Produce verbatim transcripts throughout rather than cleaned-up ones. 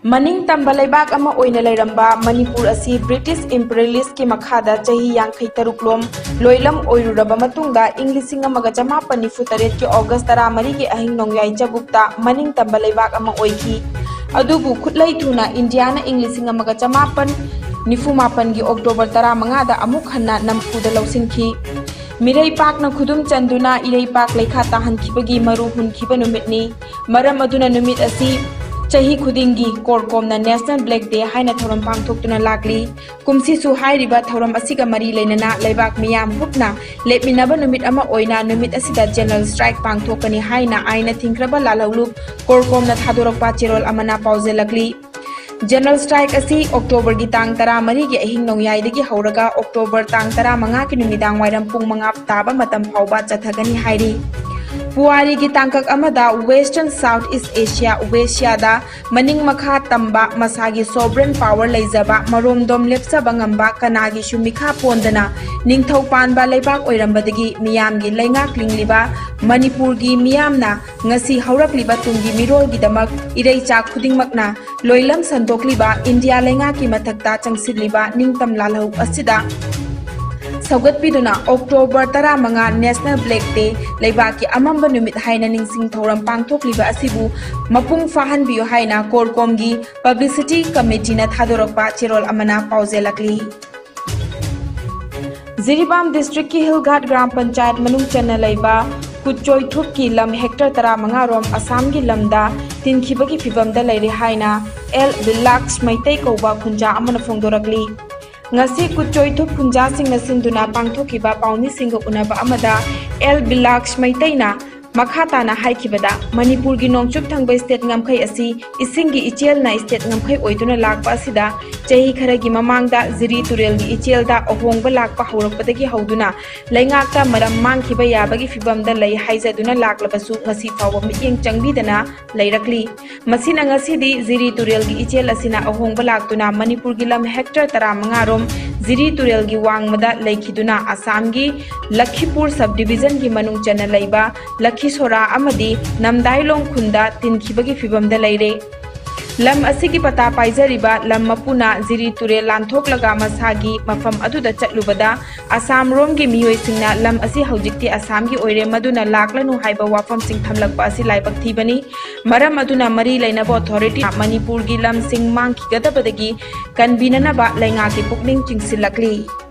ꯃꯅꯤꯡ ꯇꯝꯕ ꯂꯩꯕꯥꯛ ꯑꯃ ꯑꯣꯏꯅ ꯂꯩꯔꯝꯕ ꯃꯅꯤꯄꯨꯔ ꯑꯁꯤ ꯕ꯭ꯔꯤꯇꯤꯁ ꯏꯝꯄꯤꯔꯤꯌꯦꯂꯤꯁ꯭ꯠꯀꯤ ꯃꯈꯥꯗ ꯆꯍꯤ ꯌꯥꯡꯈꯩ ꯇꯔꯨꯛ ꯂꯣꯝ ꯂꯣꯏꯂꯝ ꯑꯣꯏꯔꯨꯔꯕ ꯃꯇꯨꯡꯗ, ꯏꯪ ꯂꯤꯁꯤꯡ ꯑꯃꯒ ꯆꯃꯥꯄꯟ ꯅꯤꯐꯨ ꯇꯔꯦꯠꯀꯤ ꯑꯣꯒꯁ꯭ꯠ ꯇꯔꯥꯃꯔꯤꯒꯤ ꯑꯍꯤꯡ ꯅꯣꯡꯌꯥꯏ ꯆꯕꯨꯛꯇ ꯃꯅꯤꯡ ꯇꯝꯕ ꯂꯩꯕꯥꯛ ꯑꯃ ꯑꯣꯏꯈꯤ꯫ ꯑꯗꯨꯕꯨ ꯈꯨꯠꯂꯩ ꯊꯨꯅ ꯏꯟꯗꯤꯌꯥꯅ ꯏꯪ ꯂꯤꯁꯤꯡ ꯑꯃꯒ ꯆꯃꯥꯄꯟ ꯅꯤꯐꯨ ꯃꯥꯄꯟꯒꯤ ꯑꯣꯛꯇꯣꯕꯔ ꯇꯔꯥꯃꯉꯥꯗ ꯑꯃꯨꯛ ꯍꯟꯅ ꯅꯝꯐꯨꯗ ꯂꯧꯁꯤꯟꯈꯤ꯫ ꯃꯤꯔꯩꯄꯥꯛꯅ ꯈꯨꯗꯨꯝ ꯆꯟꯗꯨꯅ ꯏꯔꯩꯄꯥꯛ ꯂꯩꯈꯥ ꯇꯥꯍꯟꯈꯤꯕꯒꯤ ꯃꯔꯨ ꯍꯨꯟꯈꯤꯕ ꯅꯨꯃꯤꯠꯅꯤ꯫ ꯃꯔꯝ ꯑꯗꯨꯅ ꯅꯨꯃꯤꯠ ꯑꯁꯤ ꯆꯍꯤ ꯈꯨꯗꯤꯡꯒꯤ ꯀꯣꯔꯀꯣꯝꯅ National Black Day ꯍꯥꯏꯅ ꯊꯧꯔꯝ ꯄꯥꯡꯊꯣꯛꯇꯨꯅ ꯂꯥꯛꯂꯤ꯫ ꯀꯨꯝꯁꯤꯁꯨ ꯍꯥꯏꯔꯤꯕ ꯊꯧꯔꯝ ꯑꯁꯤꯒ ꯃꯔꯤ ꯂꯩꯅꯅ ꯂꯩꯕꯥꯛ ꯃꯤꯌꯥꯝ ꯍꯨꯞꯅ ꯂꯦꯞꯃꯤꯟꯅꯕ ꯅꯨꯃꯤꯠ ꯑꯃ ꯑꯣꯏꯅ ꯅꯨꯃꯤꯠ ꯑꯁꯤꯗ general strike ꯄꯥꯡꯊꯣꯛꯀꯅꯤ ꯍꯥꯏꯅ ꯑꯥꯏꯟꯅ ꯊꯤꯡꯈ꯭ꯔꯕ ꯂꯥꯜꯍꯧꯂꯨꯞ ꯀꯣꯔꯀꯣꯝꯅ ꯊꯥꯗꯣꯔꯛꯄ ꯆꯦꯔꯣꯜ ꯑꯃꯅ ꯄꯥꯎꯖꯦꯜꯂꯛꯂꯤ꯫ General strike ꯑꯁꯤ ꯑꯣꯛꯇꯣꯕꯔꯒꯤ ꯇꯥꯡ ꯇꯔꯥꯃꯔꯤꯒꯤ ꯑꯍꯤꯡ ꯅꯣꯡꯌꯥꯏꯗꯒꯤ ꯍꯧꯔꯒ ꯑꯣꯛꯇꯣꯕꯔ ꯇꯥꯡ ꯇꯔꯥꯃꯉꯥꯒꯤ ꯅꯨꯃꯤꯗꯥꯡ ꯋꯥꯏꯔꯝ ꯄꯨꯡ ꯃꯉꯥ ꯇꯥꯕ ꯃꯇꯝ ꯐꯥꯎꯕ ꯆꯠꯊꯒꯅꯤ ꯍꯥꯏꯔꯤ꯫ ꯄꯨꯋꯥꯔꯤꯒꯤ ꯇꯥꯡꯀꯛ ꯑꯃꯗ Western South East Asia, ꯋꯦꯁꯤꯌꯥꯗ ꯃꯅꯤꯡ ꯃꯈꯥ ꯇꯝꯕ, ꯃꯁꯥꯒꯤ sovereign power ꯂꯩꯖꯕ, ꯃꯔꯣꯝꯗꯣꯝ ꯂꯦꯞꯆꯕ ꯉꯝꯕ, ꯀꯅꯥꯒꯤꯁꯨ ꯃꯤꯈꯥ ꯄꯣꯟꯗꯅ ꯅꯤꯡꯊꯧ ꯄꯥꯟꯕ ꯂꯩꯕꯥꯛ ꯑꯣꯏꯔꯝꯕꯗꯒꯤ ꯃꯤꯌꯥꯝꯒꯤ ꯂꯩꯉꯥꯛꯂꯤꯡꯂꯤꯕ ꯃꯅꯤꯄꯨꯔꯒꯤ ꯃꯤꯌꯥꯝꯅ ꯉꯁꯤ ꯍꯧꯔꯛꯂꯤꯕ ꯇꯨꯡꯒꯤ ꯃꯤꯔꯣꯜꯒꯤꯗꯃꯛ ꯏꯔꯩꯆꯥ ꯈꯨꯗꯤꯡꯃꯛꯅ ꯂꯣꯏꯂꯝ ꯁꯟꯗꯣꯛꯂꯤꯕ ꯏꯟꯗꯤꯌꯥ ꯂꯩꯉꯥꯛꯀꯤ ꯃꯊꯛꯇ ꯆꯪꯁꯤꯜꯂꯤꯕ ꯅꯤꯡꯇꯝ ꯂꯥꯜꯍꯧ ꯑꯁꯤꯗ ꯁꯧꯒꯠꯄꯤꯗꯨꯅ ꯑꯣꯛꯇꯣꯕꯔ ꯇꯔꯥꯃꯉꯥ National Black Day, ꯂꯩꯕꯥꯛꯀꯤ ꯑꯃꯝꯕ ꯅꯨꯃꯤꯠ ꯍꯥꯏꯅ ꯅꯤꯡꯁꯤꯡ ꯊꯧꯔꯝ ꯄꯥꯡꯊꯣꯛꯂꯤꯕ ꯑꯁꯤꯕꯨ ꯃꯄꯨꯡ ꯐꯥꯍꯟꯕꯤꯌꯨ ꯍꯥꯏꯅ ꯀꯣꯔꯀꯣꯝꯒꯤ publicity committeeꯅ ꯊꯥꯗꯣꯔꯛꯄ ꯆꯦꯔꯣꯜ ꯑꯃꯅ ꯄꯥꯎꯖꯦꯜꯂꯛꯂꯤ꯫ ꯖꯤꯔꯤꯕꯥꯝ districtꯀꯤ ꯍꯤꯜꯒꯥꯠ ꯒ꯭ꯔꯥꯝ ꯄꯟꯆꯥꯌꯠ ꯃꯅꯨꯡ ꯆꯟꯅ ꯂꯩꯕ ꯀꯨꯠꯆꯣꯏꯊꯨꯞꯀꯤ ꯂꯝ hectare ꯇꯔꯥꯃꯉꯥ ꯔꯣꯝ ꯑꯁꯥꯝꯒꯤ ꯂꯝꯗ ꯇꯤꯟꯈꯤꯕꯒꯤ ꯐꯤꯕꯝꯗ ꯂꯩꯔꯦ ꯍꯥꯏꯅ ꯑꯦꯜ ꯕꯤꯂꯥꯛꯁ ꯃꯩꯇꯩ ꯀꯧꯕ ꯈꯨꯟꯖꯥ ꯑꯃꯅ ꯐꯣꯡꯗꯣꯔꯛꯂꯤ꯫ ꯉꯁꯤ ꯀꯨꯠꯆꯣꯏꯊꯨꯞ ꯈꯨꯟꯖꯥꯁꯤꯡꯅ ꯁꯤꯟꯗꯨꯅ ꯄꯥꯡꯊꯣꯛꯈꯤꯕ ꯄꯥꯎꯃꯤꯁꯤꯡꯒ ꯎꯅꯕ ꯑꯃꯗ ꯑꯦꯜ ꯕꯤꯂꯥꯛꯁ ꯃꯩꯇꯩꯅ ꯃꯈꯥ ꯇꯥꯅ ꯍꯥꯏꯈꯤꯕꯗ, ꯃꯅꯤꯄꯨꯔꯒꯤ ꯅꯣꯡꯆꯨꯞ ꯊꯪꯕ state ꯉꯝꯈꯩ ꯑꯁꯤ ꯏꯁꯤꯡꯒꯤ ꯏꯆꯦꯜꯅ state ꯉꯝꯈꯩ ꯑꯣꯏꯗꯨꯅ ꯂꯥꯛꯄ ꯑꯁꯤꯗ, ꯆꯍꯤ ꯈꯔꯒꯤ ꯃꯃꯥꯡꯗ ꯖꯤꯔꯤ ꯇꯨꯔꯦꯜꯒꯤ ꯏꯆꯦꯜꯗ ꯑꯍꯣꯡꯕ ꯂꯥꯛꯄ ꯍꯧꯔꯛꯄꯗꯒꯤ ꯍꯧꯗꯨꯅ ꯂꯩꯉꯥꯛꯇ ꯃꯔꯝ ꯃꯥꯡꯈꯤꯕ ꯌꯥꯕꯒꯤ ꯐꯤꯕꯝꯗ ꯂꯩ ꯍꯥꯏꯖꯗꯨꯅ ꯂꯥꯛꯂꯕꯁꯨ, ꯉꯁꯤ ꯐꯥꯎꯕ ꯃꯤꯠꯌꯦꯡ ꯆꯪꯕꯤꯗꯅ ꯂꯩꯔꯛꯂꯤ꯫ ꯃꯁꯤꯅ ꯉꯁꯤꯗꯤ ꯖꯤꯔꯤ ꯇꯨꯔꯦꯜꯒꯤ ꯏꯆꯦꯜ ꯑꯁꯤꯅ ꯑꯍꯣꯡꯕ ꯂꯥꯛꯇꯨꯅ ꯃꯅꯤꯄꯨꯔꯒꯤ ꯂꯝ hectare ꯇꯔꯥꯃꯉꯥ ꯔꯣꯝ ꯖꯤꯔꯤ ꯇꯨꯔꯦꯜꯒꯤ ꯋꯥꯡꯃꯗ ꯂꯩꯈꯤꯗꯨꯅ ꯑꯁꯥꯝꯒꯤ ꯂꯈꯤꯄꯨꯔ sub divisionꯒꯤ ꯃꯅꯨꯡ ꯆꯟꯅ ꯂꯩꯕ ꯂꯈꯤꯁꯣꯔꯥ ꯑꯃꯗꯤ ꯅꯝꯗꯥꯏꯂꯣꯡ ꯈꯨꯟꯗ ꯇꯤꯟꯈꯤꯕꯒꯤ ꯐꯤꯕꯝꯗ ꯂꯩꯔꯦ꯫ ꯂꯝ ꯑꯁꯤꯒꯤ ꯄꯇꯥ ꯄꯥꯏꯖꯔꯤꯕ ꯂꯝ ꯃꯄꯨꯅ ꯖꯤꯔꯤ ꯇꯨꯔꯦꯜ ꯂꯥꯟꯊꯣꯛꯂꯒ ꯃꯁꯥꯒꯤ ꯃꯐꯝ ꯑꯗꯨꯗ ꯆꯠꯂꯨꯕꯗ ꯑꯁꯥꯝ ꯔꯣꯝꯒꯤ ꯃꯤꯑꯣꯏꯁꯤꯡꯅ ꯂꯝ ꯑꯁꯤ ꯍꯧꯖꯤꯛꯇꯤ ꯑꯁꯥꯝꯒꯤ ꯑꯣꯏꯔꯦ, ꯃꯗꯨꯅ ꯂꯥꯛꯂꯅꯨ ꯍꯥꯏꯕ ꯋꯥꯐꯝꯁꯤꯡ ꯊꯝꯂꯛꯄ ꯑꯁꯤ ꯂꯥꯏꯕꯛ ꯊꯤꯕꯅꯤ꯫ ꯃꯔꯝ ꯑꯗꯨꯅ ꯃꯔꯤ ꯂꯩꯅꯕ ꯑꯣꯊꯣꯔꯤꯇꯤ ꯃꯅꯤꯄꯨꯔꯒꯤ ꯂꯝꯁꯤꯡ ꯃꯥꯡꯈꯤꯒꯗꯕꯗꯒꯤ ꯀꯟꯕꯤꯅꯅꯕ ꯂꯩꯉꯥꯛꯀꯤ ꯄꯨꯛꯅꯤꯡ ꯆꯤꯡꯁꯤꯜꯂꯛꯂꯤ꯫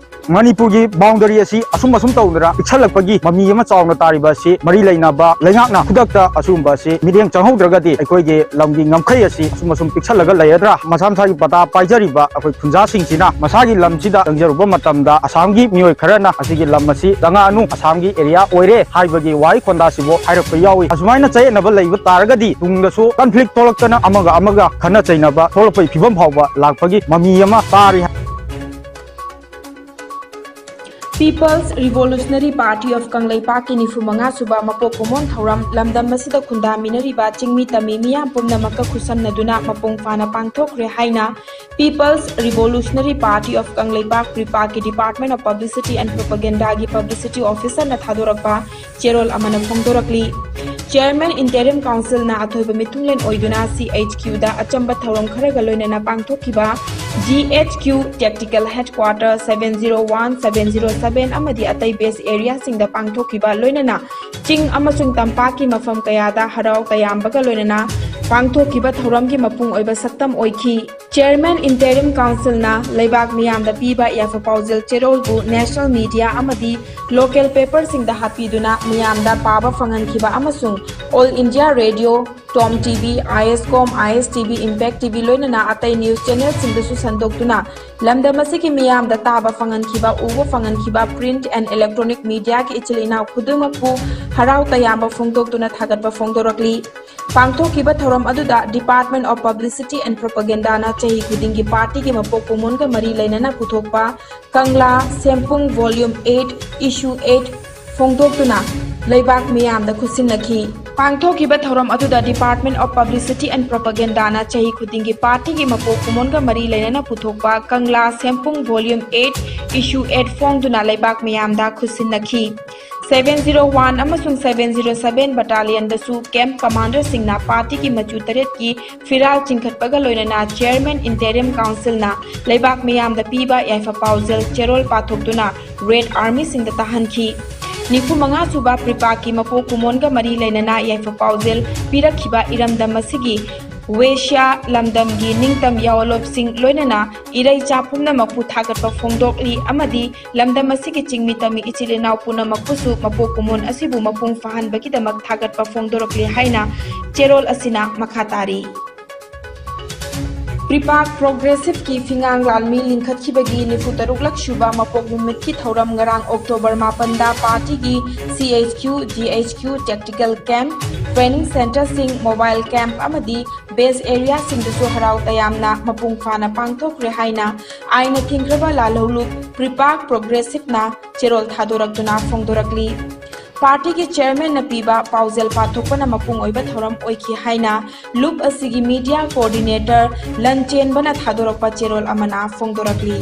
ꯃꯅꯤꯄꯨꯔꯒꯤ ꯕꯥꯎꯟꯗꯔꯤ ꯑꯁꯤ ꯑꯁꯨꯝ ꯑꯁꯨꯝ ꯇꯧꯗꯅ ꯄꯤꯛꯁꯜꯂꯛꯄꯒꯤ ꯃꯃꯤ ꯑꯃ ꯆꯥꯎꯅ ꯇꯥꯔꯤꯕ ꯑꯁꯤ ꯃꯔꯤ ꯂꯩꯅꯕ ꯂꯩꯉꯥꯛꯅ ꯈꯨꯗꯛꯇ ꯑꯁꯤꯒꯨꯝꯕ ꯑꯁꯤ ꯃꯤꯠꯌꯦꯡ ꯆꯪꯍꯧꯗ꯭ꯔꯒꯗꯤ ꯑꯩꯈꯣꯏꯒꯤ ꯂꯝꯒꯤ ꯉꯝꯈꯩ ꯑꯁꯤ ꯑꯁꯨꯝ ꯑꯁꯨꯝ ꯄꯤꯛꯁꯜꯂꯒ ꯂꯩꯔꯗ꯭ꯔꯥ? ꯃꯁꯥ ꯃꯁꯥꯒꯤ ꯄꯇꯥ ꯄꯥꯏꯖꯔꯤꯕ ꯑꯩꯈꯣꯏ ꯈꯨꯟꯖꯥꯁꯤꯡꯁꯤꯅ ꯃꯁꯥꯒꯤ ꯂꯝꯁꯤꯗ ꯆꯪꯖꯔꯨꯕ ꯃꯇꯝꯗ ꯑꯁꯥꯝꯒꯤ ꯃꯤꯑꯣꯏ ꯈꯔꯅ ꯑꯁꯤꯒꯤ ꯂꯝ ꯑꯁꯤ ꯆꯪꯉꯛꯑꯅꯨ, ꯑꯁꯥꯝꯒꯤ ꯑꯦꯔꯤꯌꯥ ꯑꯣꯏꯔꯦ ꯍꯥꯏꯕꯒꯤ ꯋꯥꯍꯩ ꯈꯣꯟꯗꯥꯁꯤꯕꯨ ꯍꯥꯏꯔꯛꯄ ꯌꯥꯎꯏ꯫ ꯑꯁꯨꯃꯥꯏꯅ ꯆꯌꯦꯠꯅꯕ ꯂꯩꯕ ꯇꯥꯔꯒꯗꯤ ꯇꯨꯡꯗꯁꯨ ꯀꯟꯐ꯭ꯂꯤꯛ ꯊꯣꯛꯂꯛꯇꯅ ꯑꯃꯒ ꯑꯃꯒ ꯈꯠꯅ ꯆꯩꯅꯕ ꯊꯣꯛꯂꯛꯄꯒꯤ ꯐꯤꯕꯝ ꯐꯥꯎꯕ ꯂꯥꯛꯄꯒꯤ ꯃꯃꯤ ꯑꯃ ꯇꯥꯔꯤ꯫ People's Revolutionary Party of ꯀꯪꯂꯩꯄꯥꯛꯀꯤ ꯅꯤꯐꯨ ꯃꯉꯥ ꯁꯨꯕ ꯃꯄꯣꯛ ꯀꯨꯝꯑꯣꯟ ꯊꯧꯔꯝ ꯂꯝꯗꯝ ꯑꯁꯤꯗ ꯈꯨꯟꯗꯥꯃꯤꯟꯅꯔꯤꯕ ꯆꯤꯡꯃꯤ ꯇꯝꯃꯤ ꯃꯤꯌꯥꯝ ꯄꯨꯝꯅꯃꯛꯀ ꯈꯨꯠꯁꯝꯅꯗꯨꯅ ꯃꯄꯨꯡ ꯐꯥꯅ ꯄꯥꯡꯊꯣꯛꯈ꯭ꯔꯦ ꯍꯥꯏꯅ People's Revolutionary Party of Kangleipak, ꯄ꯭ꯔꯤꯄꯥꯛꯀꯤ Department of Publicity and Propaganda ꯒꯤ Publicity Officer ꯅ ꯊꯥꯗꯣꯔꯛꯄ ꯆꯦꯔꯣꯜ ꯑꯃꯅ ꯐꯣꯡꯗꯣꯔꯛꯂꯤ꯫ Chairman Interim Council ꯅ ꯑꯊꯣꯏꯕ ꯃꯤꯊꯨꯡꯂꯦꯟ ꯑꯣꯏꯗꯨꯅ ꯁꯤ ꯑꯩꯆ ꯀ꯭ꯌꯨ ꯗ ꯑꯆꯝꯕ ꯊꯧꯔꯝ ꯈꯔꯒ ꯂꯣꯏꯅꯅ ꯄꯥꯡꯊꯣꯛꯈꯤꯕ G H Q Tactical Headquarter seven zero one, seven zero seven ꯑꯃꯗꯤ ꯑꯇꯩ base area ꯁꯤꯡꯗ ꯄꯥꯡꯊꯣꯛꯈꯤꯕ, ꯂꯣꯏꯅꯅ ꯆꯤꯡ ꯑꯃꯁꯨꯡ ꯇꯝꯄꯥꯛꯀꯤ ꯃꯐꯝ ꯀꯌꯥꯗ ꯍꯔꯥꯎ ꯇꯌꯥꯝꯕꯒ ꯂꯣꯏꯅꯅ ꯄꯥꯡꯊꯣꯛꯈꯤꯕ ꯊꯧꯔꯝꯒꯤ ꯃꯄꯨꯡ ꯑꯣꯏꯕ ꯁꯛꯇꯝ ꯑꯣꯏꯈꯤ꯫ Chairman Interim Council ꯅ ꯂꯩꯕꯥꯛ ꯃꯤꯌꯥꯝꯗ ꯄꯤꯕ ꯌꯥꯏꯐ ꯄꯥꯎꯖꯦꯜ ꯆꯦꯔꯣꯜꯕꯨ national media ꯑꯃꯗꯤ local paper ꯁꯤꯡꯗ ꯍꯥꯞꯄꯤꯗꯨꯅ ꯃꯤꯌꯥꯝꯗ ꯄꯥꯕ ꯐꯪꯍꯟꯈꯤꯕ ꯑꯃꯁꯨꯡ All India Radio, Tom T V, I S com, I S T V, Impact T V ꯂꯣꯏꯅꯅ ꯑꯇꯩ news channel ꯁꯤꯡꯗꯁꯨ ꯁꯟꯗꯣꯛꯇꯨꯅ ꯂꯝꯗꯝ ꯑꯁꯤꯒꯤ ꯃꯤꯌꯥꯝꯗ ꯇꯥꯕ ꯐꯪꯍꯟꯈꯤꯕ, ꯎꯕ ꯐꯪꯍꯟꯈꯤꯕ print and electronic media ꯒꯤ ꯏꯆꯤꯜ ꯏꯅꯥꯎ ꯈꯨꯗꯤꯡꯃꯛꯄꯨ ꯍꯔꯥꯎ ꯇꯌꯥꯝꯕ ꯐꯣꯡꯗꯣꯛꯇꯨꯅ ꯊꯥꯒꯠꯄ ꯐꯣꯡꯗꯣꯔꯛꯂꯤ꯫ ꯄꯥꯡꯊꯣꯛꯈꯤꯕ ꯊꯧꯔꯝ ꯑꯗꯨꯗ Department of Publicity and Propaganda ꯅ ꯆꯍꯤ ꯈꯨꯗꯤꯡꯒꯤ party ꯒꯤ ꯃꯄꯣꯛ ꯀꯨꯝꯑꯣꯟꯒ ꯃꯔꯤ ꯂꯩꯅꯅ ꯄꯨꯊꯣꯛꯄ ꯀꯪꯂꯥ ꯁꯦꯝꯄꯨꯡ Volume eight, Issue eight ꯐꯣꯡꯗꯣꯛꯇꯨꯅ ꯂꯩꯕꯥꯛ ꯃꯤꯌꯥꯝꯗ ꯈꯨꯠꯁꯤꯟꯅꯈꯤ꯫ ꯄꯥꯡꯊꯣꯛꯈꯤꯕ ꯊꯧꯔꯝ ꯑꯗꯨꯗ Department of Publicity and Propaganda ꯅ ꯆꯍꯤ ꯈꯨꯗꯤꯡꯒꯤ party ꯒꯤ ꯃꯄꯣꯛ ꯀꯨꯝꯑꯣꯟꯒ ꯃꯔꯤ ꯂꯩꯅꯅ ꯄꯨꯊꯣꯛꯄ ꯀꯪꯂꯥ ꯁꯦꯝꯄꯨꯡ Volume eight, Issue eight ꯐꯣꯡꯗꯨꯅ ꯂꯩꯕꯥꯛ ꯃꯤꯌꯥꯝꯗ ꯈꯨꯠꯁꯤꯟꯅꯈꯤ꯫ Seven zero one ꯑꯃꯁꯨꯡ seven zero seven battalionꯗꯁꯨ camp commanderꯁꯤꯡꯅ partyꯒꯤ ꯃꯆꯨ ꯇꯔꯦꯠꯀꯤ ꯐꯤꯔꯥꯜ ꯆꯤꯡꯈꯠꯄꯒ ꯂꯣꯏꯅꯅ Chairman Interim Councilꯅ ꯂꯩꯕꯥꯛ ꯃꯤꯌꯥꯝꯗ ꯄꯤꯕ ꯌꯥꯏꯐ ꯄꯥꯎꯖꯦꯜ ꯆꯦꯔꯣꯜ ꯄꯥꯊꯣꯛꯇꯨꯅ Red Armyꯁꯤꯡꯗ ꯇꯥꯍꯟꯈꯤ꯫ ꯅꯤꯐꯨ ꯃꯉꯥ ꯁꯨꯕ PREPAKꯀꯤ ꯃꯄꯣꯛ ꯀꯨꯝꯑꯣꯟꯒ ꯃꯔꯤ ꯂꯩꯅꯅ ꯌꯥꯏꯐ ꯄꯥꯎꯖꯦꯜ ꯄꯤꯔꯛꯈꯤꯕ ꯏꯔꯝꯗꯝ ꯑꯁꯤꯒꯤ ꯋꯦꯁ꯭ꯌꯥ ꯂꯝꯗꯝꯒꯤ ꯅꯤꯡꯇꯝ ꯌꯥꯑꯣꯟꯂꯣꯞꯁꯤꯡ ꯂꯣꯏꯅꯅ ꯏꯔꯩꯆꯥ ꯄꯨꯝꯅꯃꯛꯄꯨ ꯊꯥꯒꯠꯄ ꯐꯣꯡꯗꯣꯛꯂꯤ ꯑꯃꯗꯤ ꯂꯝꯗꯝ ꯑꯁꯤꯒꯤ ꯆꯤꯡꯃꯤ ꯇꯝꯃꯤ ꯏꯆꯤꯜ ꯏꯅꯥꯎ ꯄꯨꯝꯅꯃꯛꯄꯨꯁꯨ ꯃꯄꯣꯛ ꯀꯨꯝꯑꯣꯟ ꯑꯁꯤꯕꯨ ꯃꯄꯨꯡ ꯐꯥꯍꯟꯕꯒꯤꯗꯃꯛ ꯊꯥꯒꯠꯄ ꯐꯣꯡꯗꯣꯔꯛꯂꯤ ꯍꯥꯏꯅ ꯆꯦꯔꯣꯜ ꯑꯁꯤꯅ ꯃꯈꯥ ꯇꯥꯔꯤ꯫ PREPAK Progressiveꯀꯤ ꯐꯤꯉꯥꯡ ꯂꯥꯟꯃꯤ ꯂꯤꯡꯈꯠꯈꯤꯕꯒꯤ ꯅꯤꯐꯨ ꯇꯔꯨꯛꯂꯛ ꯁꯨꯕ ꯃꯄꯣꯛ ꯅꯨꯃꯤꯠꯀꯤ ꯊꯧꯔꯝ ꯉꯔꯥꯡ October ꯃꯥꯄꯟꯗ partyꯒꯤ CHQ, GHQ, tactical camp, training centreꯁꯤꯡ, mobile camp ꯑꯃꯗꯤ base areaꯁꯤꯡꯗꯁꯨ ꯍꯔꯥꯎ ꯇꯌꯥꯝꯅ ꯃꯄꯨꯡ ꯐꯥꯅ ꯄꯥꯡꯊꯣꯛꯈ꯭ꯔꯦ ꯍꯥꯏꯅ ꯑꯥꯏꯟꯅ ꯊꯤꯡꯈ꯭ꯔꯕ ꯂꯥꯜꯍꯧꯂꯨꯞ PREPAK Progressiveꯅ ꯆꯦꯔꯣꯜ ꯊꯥꯗꯣꯔꯛꯇꯨꯅ ꯐꯣꯡꯗꯣꯔꯛꯂꯤ꯫ Partyꯒꯤ chairmanꯅ ꯄꯤꯕ ꯄꯥꯎꯖꯦꯜ ꯄꯥꯊꯣꯛꯄꯅ ꯃꯄꯨꯡ ꯑꯣꯏꯕ ꯊꯧꯔꯝ ꯑꯣꯏꯈꯤ ꯍꯥꯏꯅ ꯂꯨꯞ ꯑꯁꯤꯒꯤ media coordinator ꯂꯟꯆꯦꯟꯕꯅ ꯊꯥꯗꯣꯔꯛꯄ ꯆꯦꯔꯣꯜ ꯑꯃꯅ ꯐꯣꯡꯗꯣꯔꯛꯂꯤ꯫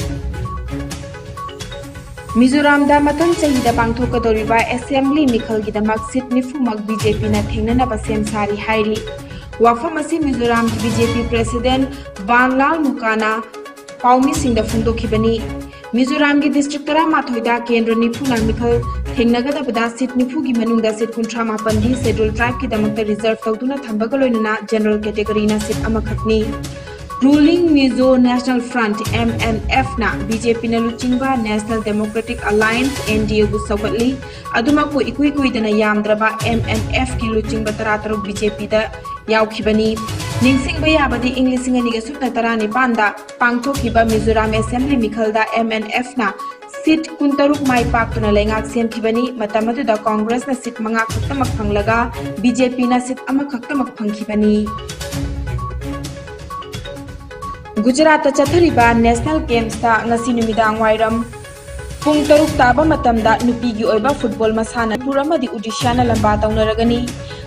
ꯃꯤꯖꯣꯔꯥꯝꯗ ꯃꯊꯪ ꯆꯍꯤꯗ ꯄꯥꯡꯊꯣꯛꯀꯗꯧꯔꯤꯕ assembly ꯃꯤꯈꯜꯒꯤꯗꯃꯛ seat ꯅꯤꯐꯨꯃꯛ BJPꯅ ꯊꯦꯡꯅꯅꯕ ꯁꯦꯝ ꯁꯥꯔꯤ ꯍꯥꯏꯔꯤ꯫ ꯋꯥꯐꯝ ꯑꯁꯤ ꯃꯤꯖꯣꯔꯥꯝꯒꯤ BJP president ꯕꯥꯟꯂꯥꯜ ꯃꯨꯀꯥꯅ ꯄꯥꯎꯃꯤꯁꯤꯡꯗ ꯐꯣꯡꯗꯣꯛꯈꯤꯕꯅꯤ꯫ ꯃꯤꯖꯣꯔꯥꯝꯒꯤ district ꯇꯔꯥꯃꯥꯊꯣꯏꯗ ꯀꯦꯟꯗ꯭ꯔ ꯅꯤꯐꯨꯅ ꯃꯤꯈꯜ ꯊꯦꯡꯅꯒꯗꯕꯗ seat ꯅꯤꯐꯨꯒꯤ ꯃꯅꯨꯡꯗ seat ꯀꯨꯟꯊ꯭ꯔꯥ ꯃꯥꯄꯟꯗꯤ scheduled tribeꯀꯤꯗꯃꯛꯇ reserve ꯇꯧꯗꯨꯅ ꯊꯝꯕꯒ ꯂꯣꯏꯅꯅ general categoryꯅ seat ꯑꯃꯈꯛꯅꯤ꯫ Ruling Mizo National Front, MNFꯅ BJPꯅ ꯂꯨꯆꯤꯡꯕ National Democratic Alliance, NDAꯕꯨ ꯁꯧꯒꯠꯂꯤ꯫ ꯑꯗꯨꯃꯛꯄꯨ ꯏꯀꯨꯏ ꯀꯨꯏꯗꯅ ꯌꯥꯝꯗ꯭ꯔꯕ MNFꯀꯤ ꯂꯨꯆꯤꯡꯕ ꯇꯔꯥꯇꯔꯨꯛ BJPꯗ ꯌꯥꯎꯈꯤꯕꯅꯤ꯫ ꯅꯤꯡꯁꯤꯡꯕ ꯌꯥꯕꯗꯤ ꯏꯪ ꯂꯤꯁꯤꯡ ꯑꯅꯤꯒ ꯁꯨꯞꯅ ꯇꯔꯥꯅꯤꯄꯥꯟꯗ ꯄꯥꯡꯊꯣꯛꯈꯤꯕ ꯃꯤꯖꯣꯔꯥꯝ assembly ꯃꯤꯈꯜꯗ MNFꯅ seat ꯀꯨꯟꯇꯔꯨꯛ ꯃꯥꯏ ꯄꯥꯛꯇꯨꯅ ꯂꯩꯉꯥꯛ ꯁꯦꯝꯈꯤꯕꯅꯤ꯫ ꯃꯇꯝ ꯑꯗꯨꯗ Congressꯅ seat ꯃꯉꯥ ꯈꯛꯇꯃꯛ ꯐꯪꯂꯒ BJPꯅ seat ꯑꯃꯈꯛꯇꯃꯛ ꯐꯪꯈꯤꯕꯅꯤ꯫ ꯒꯨꯖꯔꯥꯠꯇ ꯆꯠꯊꯔꯤꯕ national gamesꯇ ꯉꯁꯤ ꯅꯨꯃꯤꯗꯥꯡ ꯋꯥꯏꯔꯝ ꯄꯨꯡ ꯇꯔꯨꯛ ꯇꯥꯕ ꯃꯇꯝꯗ ꯅꯨꯄꯤꯒꯤ ꯑꯣꯏꯕ football ꯃꯁꯥꯟꯅ ꯃꯅꯤꯄꯨꯔ ꯑꯃꯗꯤ ꯑꯣꯗꯤꯁꯥꯅ ꯂꯝꯕꯥ ꯇꯧꯅꯔꯒꯅꯤ꯫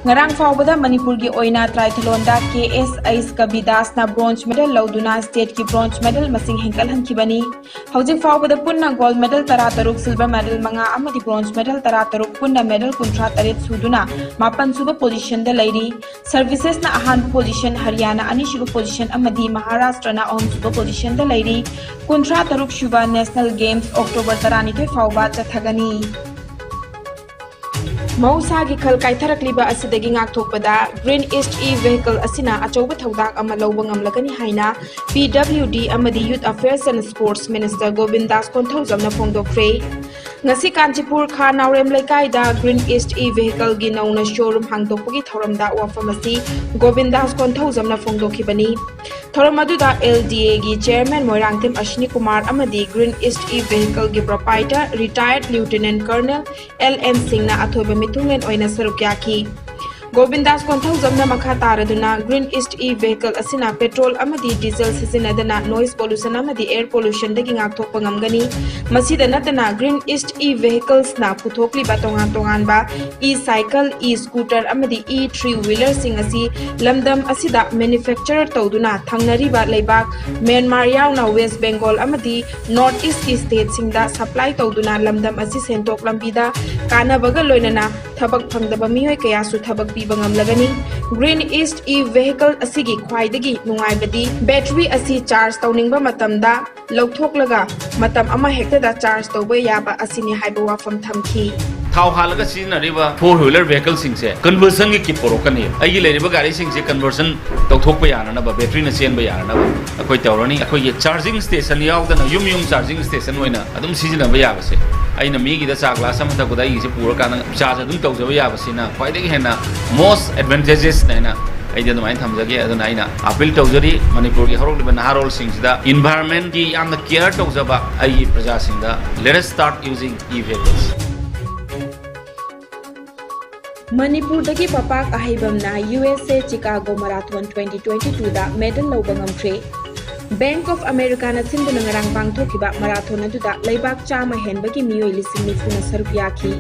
ꯉꯔꯥꯡ ꯐꯥꯎꯕꯗ ꯃꯅꯤꯄꯨꯔꯒꯤ ꯑꯣꯏꯅ triathlonꯗ ꯀꯦ ꯑꯦꯁ ꯑꯩꯆ ꯀꯕꯤꯗꯥꯁꯅ bronze medal ꯂꯧꯗꯨꯅ stateꯀꯤ bronze medal ꯃꯁꯤꯡ ꯍꯦꯟꯒꯠꯍꯟꯈꯤꯕꯅꯤ꯫ ꯍꯧꯖꯤꯛ ꯐꯥꯎꯕꯗ ꯄꯨꯟꯅ gold medal ꯇꯔꯥꯇꯔꯨꯛ, silver medal ꯃꯉꯥ ꯑꯃꯗꯤ bronze medal ꯇꯔꯥꯇꯔꯨꯛ, ꯄꯨꯟꯅ medal ꯀꯨꯟꯊ꯭ꯔꯥ ꯇꯔꯦꯠ ꯁꯨꯗꯨꯅ ꯃꯥꯄꯟ ꯁꯨꯕ positionꯗ ꯂꯩꯔꯤ꯫ Servicesꯅ ꯑꯍꯥꯟꯕ position, ꯍꯔꯤꯌꯥꯅꯥ ꯑꯅꯤꯁꯨꯕ position ꯑꯃꯗꯤ ꯃꯍꯥꯔꯥꯁꯇ꯭ꯔꯅ ꯑꯍꯨꯝꯁꯨꯕ positionꯗ ꯂꯩꯔꯤ꯫ ꯀꯨꯟꯊ꯭ꯔꯥ ꯇꯔꯨꯛ ꯁꯨꯕ National Games October ꯇꯔꯥꯅꯤꯊꯣꯏ ꯐꯥꯎꯕ ꯆꯠꯊꯒꯅꯤ꯫ ꯃꯍꯧꯁꯥꯒꯤ ꯈꯜ ꯀꯥꯏꯊꯔꯛꯂꯤꯕ ꯑꯁꯤꯗꯒꯤ ꯉꯥꯛꯊꯣꯛꯄꯗ Green East e-vehicle ꯑꯁꯤꯅ ꯑꯆꯧꯕ ꯊꯧꯗꯥꯡ ꯑꯃ ꯂꯧꯕ ꯉꯝꯂꯒꯅꯤ ꯍꯥꯏꯅ P W D ꯑꯃꯗꯤ Youth Affairs and Sports Minister Gobin Das ꯀꯣꯟꯊꯧꯖꯝꯅ ꯐꯣꯡꯗꯣꯛꯈ꯭ꯔꯦ꯫ ꯉꯁꯤ ꯀꯥꯟꯆꯤꯄꯨꯔ ꯈꯥ ꯅꯥꯎꯔꯦꯝ ꯂꯩꯀꯥꯏꯗ Green East e-vehicleꯒꯤ ꯅꯧꯅ showroom ꯍꯥꯡꯗꯣꯛꯄꯒꯤ ꯊꯧꯔꯝꯗ ꯋꯥꯐꯝ ꯑꯁꯤ ꯒꯣꯕꯤꯟ ꯗꯥꯁ ꯀꯣꯟꯊꯧꯖꯝꯅ ꯐꯣꯡꯗꯣꯛꯈꯤꯕꯅꯤ꯫ ꯊꯧꯔꯝ ꯑꯗꯨꯗ L D Aꯒꯤ chairman Moirangthem Aswini Kumar ꯑꯃꯗꯤ Green East e-vehicleꯒꯤ proprietor retired Lieutenant Colonel L N ꯁꯤꯡꯅ ꯑꯊꯣꯏꯕ ꯃꯤꯊꯨꯡꯂꯦꯟ ꯑꯣꯏꯅ ꯁꯔꯨꯛ ꯌꯥꯈꯤ꯫ ꯒꯣꯕꯤꯟ ꯗꯥꯁ ꯀꯣꯟꯊꯧꯖꯝꯅ ꯃꯈꯥ ꯇꯥꯔꯗꯨꯅ Green East e-vehicle ꯑꯁꯤꯅ petrol ꯑꯃꯗꯤ diesel ꯁꯤꯖꯤꯟꯅꯗꯅ noise pollution ꯑꯃꯗꯤ air pollutionꯗꯒꯤ ꯉꯥꯛꯊꯣꯛꯄ ꯉꯝꯒꯅꯤ꯫ ꯃꯁꯤꯗ ꯅꯠꯇꯅ Green East e-vehiclesꯅ ꯄꯨꯊꯣꯛꯂꯤꯕ ꯇꯣꯉꯥꯟ ꯇꯣꯉꯥꯟꯕ e-cycle, e-scooter ꯑꯃꯗꯤ e-three wheelerꯁꯤꯡ ꯑꯁꯤ ꯂꯝꯗꯝ ꯑꯁꯤꯗ manufacture ꯇꯧꯗꯨꯅ ꯊꯪꯅꯔꯤꯕ ꯂꯩꯕꯥꯛ ꯃ꯭ꯌꯥꯟꯃꯥꯔ ꯌꯥꯎꯅ West Bengal ꯑꯃꯗꯤ North Eastꯀꯤ stateꯁꯤꯡꯗ supply ꯇꯧꯗꯨꯅ ꯂꯝꯗꯝ ꯑꯁꯤ ꯁꯦꯟꯊꯣꯛ ꯂꯝꯕꯤꯗ ꯀꯥꯟꯅꯕꯒ ꯂꯣꯏꯅꯅ ꯊꯕꯛ ꯐꯪꯗꯕ ꯃꯤꯑꯣꯏ ꯀꯌꯥꯁꯨ ꯊꯕꯛ ꯄꯤꯕ ꯉꯝꯂꯒꯅꯤ꯫ Green East e-vehicle ꯑꯁꯤꯒꯤ ꯈ꯭ꯋꯥꯏꯗꯒꯤ ꯅꯨꯡꯉꯥꯏꯕꯗꯤ battery ꯑꯁꯤ charge ꯇꯧꯅꯤꯡꯕ ꯃꯇꯝꯗ ꯂꯧꯊꯣꯛꯂꯒ ꯃꯇꯝ ꯑꯃ ꯍꯦꯛꯇꯗ charge ꯇꯧꯕ ꯌꯥꯕ ꯑꯁꯤꯅꯤ ꯍꯥꯏꯕ ꯋꯥꯐꯝ ꯊꯝꯈꯤ꯫ ꯊꯥꯎ ꯍꯥꯜꯂꯒ ꯁꯤꯖꯤꯟꯅꯔꯤꯕ four wheeler vehicleꯁꯤꯡꯁꯦ conversionꯒꯤ kit ꯄꯨꯔꯛꯀꯅꯤ꯫ ꯑꯩꯒꯤ ꯂꯩꯔꯤꯕ ꯒꯥꯔꯤꯁꯤꯡꯁꯦ conversion ꯇꯧꯊꯣꯛꯄ ꯌꯥꯅꯅꯕ, batteryꯅ ꯆꯦꯟꯕ ꯌꯥꯅꯅꯕ ꯑꯩꯈꯣꯏ ꯇꯧꯔꯅꯤ꯫ ꯑꯩꯈꯣꯏꯒꯤ charging station ꯌꯥꯎꯗꯅ ꯌꯨꯝ ꯌꯨꯝ charging station ꯑꯣꯏꯅ ꯑꯗꯨꯝ ꯁꯤꯖꯤꯟꯅꯕ ꯌꯥꯕꯁꯦ, ꯑꯩꯅ ꯃꯤꯒꯤꯗ ꯆꯥ glass ꯑꯃ ꯊꯛꯄꯗ ꯑꯩꯒꯤꯁꯦ ꯄꯨꯔꯀꯥꯟꯗ charge ꯑꯗꯨꯝ ꯇꯧꯖꯕ ꯌꯥꯕꯁꯤꯅ ꯈ꯭ꯋꯥꯏꯗꯒꯤ ꯍꯦꯟꯅ most advantageous ꯍꯥꯏꯅ ꯑꯩꯗꯤ ꯑꯗꯨꯃꯥꯏꯅ ꯊꯝꯖꯒꯦ꯫ ꯑꯗꯨꯅ ꯑꯩꯅ appeal ꯇꯧꯖꯔꯤ ꯃꯅꯤꯄꯨꯔꯒꯤ ꯍꯧꯔꯛꯂꯤꯕ ꯅꯍꯥꯔꯣꯜꯁꯤꯡꯁꯤꯗ, environmentꯀꯤ ꯌꯥꯝꯅ care ꯇꯧꯖꯕ ꯑꯩꯒꯤ ꯄ꯭ꯔꯖꯥꯁꯤꯡꯗ, let us start using e-vehicles. ꯃꯅꯤꯄꯨꯔꯗꯒꯤ ꯄꯄꯥꯛ ꯑꯍꯩꯕꯝꯅ U S A Chicago Marathon twenty twenty twoꯗ medal ꯂꯧꯕ ꯉꯝꯈ꯭ꯔꯦ꯫ Bank of Americaꯅ ꯁꯤꯟꯗꯨꯅ ꯉꯔꯥꯡ ꯄꯥꯡꯊꯣꯛꯈꯤꯕ marathon ꯑꯗꯨꯗ ꯂꯩꯕꯥꯛ ꯆꯥꯝꯃ ꯍꯦꯟꯕꯒꯤ ꯃꯤꯑꯣꯏ ꯂꯤꯁꯤꯡ ꯅꯤꯐꯨꯅ ꯁꯔꯨꯛ ꯌꯥꯈꯤ꯫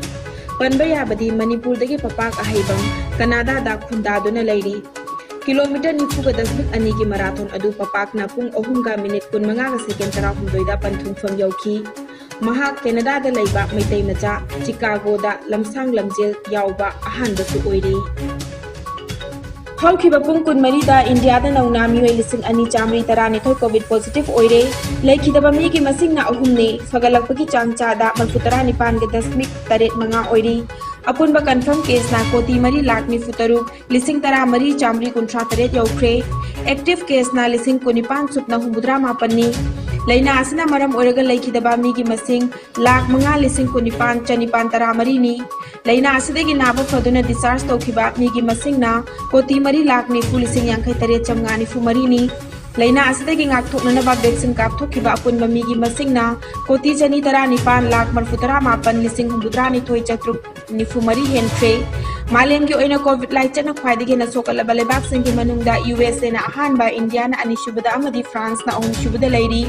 ꯄꯟꯕ ꯌꯥꯕꯗꯤ ꯃꯅꯤꯄꯨꯔꯗꯒꯤ ꯄꯄꯥꯛ ꯑꯍꯩꯕꯝ ꯀꯅꯥꯗꯥꯗ ꯈꯨꯟꯗꯥꯗꯨꯅ ꯂꯩꯔꯤ꯫ ꯀꯤꯂꯣꯃꯤꯇꯔ ꯅꯤꯐꯨꯒ ꯗꯁꯃꯤꯛ ꯑꯅꯤꯒꯤ ꯃꯔꯥꯊꯣꯟ ꯑꯗꯨ ꯄꯄꯥꯛꯅ ꯄꯨꯡ ꯑꯍꯨꯝꯒ ꯃꯤꯅꯤꯠ ꯀꯨꯟꯃꯉꯥꯒ ꯁꯦꯀꯦꯟ ꯇꯔꯥꯍꯨꯝꯗꯣꯏꯗ ꯄꯟꯊꯨꯡꯐꯝ ꯌꯧꯈꯤ꯫ ꯃꯍꯥꯛ ꯀꯦꯅꯗꯥꯗ ꯂꯩꯕ ꯃꯩꯇꯩ ꯃꯆꯥ ꯆꯤꯀꯥꯒꯣꯗ ꯂꯝꯁꯥꯡ ꯂꯝꯖꯦꯜ ꯌꯥꯎꯕ ꯑꯍꯥꯟꯕꯁꯨ ꯑꯣꯏꯔꯤ꯫ ꯍꯧꯈꯤꯕ ꯄꯨꯡ ꯀꯨꯟꯃꯔꯤꯗ ꯏꯟꯗꯤꯌꯥꯗ ꯅꯧꯅ ꯃꯤꯑꯣꯏ ꯂꯤꯁꯤꯡ ꯑꯅꯤ ꯆꯥꯃꯔꯤ ꯇꯔꯥꯅꯤꯊꯣꯏ ꯀꯣꯚꯤꯗ ꯄꯣꯖꯤꯇꯤꯚ ꯑꯣꯏꯔꯦ꯫ ꯂꯩꯈꯤꯗꯕ ꯃꯤꯒꯤ ꯃꯁꯤꯡꯅ ꯑꯍꯨꯝꯅꯤ꯫ ꯐꯒꯠꯂꯛꯄꯒꯤ ꯆꯥꯡ ꯆꯥꯗ ꯃꯔꯤꯐꯨ ꯇꯔꯥꯅꯤꯄꯥꯟꯒ ꯗꯁꯃꯤꯛ ꯇꯔꯦꯠ ꯃꯉꯥ ꯑꯣꯏꯔꯤ꯫ ꯑꯄꯨꯟꯕ ꯀꯟꯐꯔꯝ ꯀꯦꯁꯅ ꯀꯣꯇꯤ ꯃꯔꯤ ꯂꯥꯈ ꯅꯤꯐꯨ ꯇꯔꯨꯛ ꯂꯤꯁꯤꯡ ꯇꯔꯥ ꯃꯔꯤ ꯆꯥꯃꯔꯤ ꯀꯨꯟꯊ꯭ꯔꯥ ꯇꯔꯦꯠ ꯌꯧꯈ꯭ꯔꯦ꯫ ꯑꯦꯛꯇꯤꯚ ꯀꯦꯁꯅ ꯂꯤꯁꯤꯡ ꯀꯨꯟꯅꯤꯄꯥꯟ ꯁꯨꯞꯅ ꯍꯨꯝꯐꯨꯇꯔꯥ ꯃꯥꯄꯟꯅꯤ꯫ ꯂꯥꯏꯅꯥ ꯑꯁꯤꯅ ꯃꯔꯝ ꯑꯣꯏꯔꯒ ꯂꯩꯈꯤꯗꯕ ꯃꯤꯒꯤ ꯃꯁꯤꯡ ꯂꯥꯈ ꯃꯉꯥ ꯂꯤꯁꯤꯡ ꯀꯨꯟꯅꯤꯄꯥꯟ ꯆꯅꯤꯄꯥꯟ ꯇꯔꯥ ꯃꯔꯤꯅꯤ꯫ ꯂꯥꯏꯅꯥ ꯑꯁꯤꯗꯒꯤ ꯅꯥꯕ ꯐꯗꯨꯅ ꯗꯤꯁꯆꯥꯔꯖ ꯇꯧꯈꯤꯕ ꯃꯤꯒꯤ ꯃꯁꯤꯡꯅ ꯀꯣꯇꯤ ꯃꯔꯤ ꯂꯥꯈ ꯅꯤꯐꯨ ꯂꯤꯁꯤꯡ ꯌꯥꯡꯈꯩ ꯇꯔꯦꯠ ꯆꯥꯝꯃꯉꯥ ꯅꯤꯐꯨ ꯃꯔꯤꯅꯤ꯫ ꯂꯥꯏꯅꯥ ꯑꯁꯤꯗꯒꯤ ꯉꯥꯛꯊꯣꯛꯅꯅꯕ ꯚꯦꯛꯁꯤꯟ ꯀꯥꯞꯊꯣꯛꯈꯤꯕ ꯑꯄꯨꯟꯕ ꯃꯤꯒꯤ ꯃꯁꯤꯡꯅ ꯀꯣꯇꯤ ꯆꯅꯤ ꯇꯔꯥ ꯅꯤꯄꯥꯟ ꯂꯥꯈ ꯃꯔꯤꯐꯨ ꯇꯔꯥ ꯃꯥꯄꯟ ꯂꯤꯁꯤꯡ ꯍꯨꯝꯐꯨꯇꯔꯥ ꯅꯤꯊꯣꯏ ꯆꯥꯇ꯭ꯔꯨꯛ ꯅꯤꯐꯨ ꯃꯔꯤ ꯍꯦꯟꯈ꯭ꯔꯦ꯫ ꯃꯥꯂꯦꯝꯒꯤ ꯑꯣꯏꯅ ꯀꯣꯚꯤꯗ ꯂꯥꯏꯆꯠꯅ ꯈ꯭ꯋꯥꯏꯗꯒꯤ ꯍꯦꯟꯅ ꯁꯣꯛꯍꯜꯂꯕ ꯂꯩꯕꯥꯛꯁꯤꯡꯒꯤ ꯃꯅꯨꯡꯗ ꯌꯨ ꯑꯦꯁ ꯑꯦꯅ ꯑꯍꯥꯟꯕ, ꯏꯟꯗꯤꯌꯥꯅ ꯑꯅꯤꯁꯨꯕꯗ ꯑꯃꯗꯤ ꯐ꯭ꯔꯥꯟꯁꯅ ꯑꯍꯨꯝꯁꯨꯕꯗ ꯂꯩꯔꯤ꯫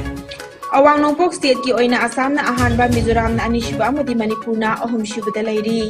ꯑꯋꯥꯡ ꯅꯣꯡꯄꯣꯛ ꯁ꯭ꯇꯦꯠꯀꯤ ꯑꯣꯏꯅ ꯑꯁꯥꯝꯅ ꯑꯍꯥꯟꯕ, ꯃꯤꯖꯣꯔꯥꯝꯅ ꯑꯅꯤꯁꯨꯕ ꯑꯃꯗꯤ ꯃꯅꯤꯄꯨꯔꯅ ꯑꯍꯨꯝꯁꯨꯕꯗ ꯂꯩꯔꯤ꯫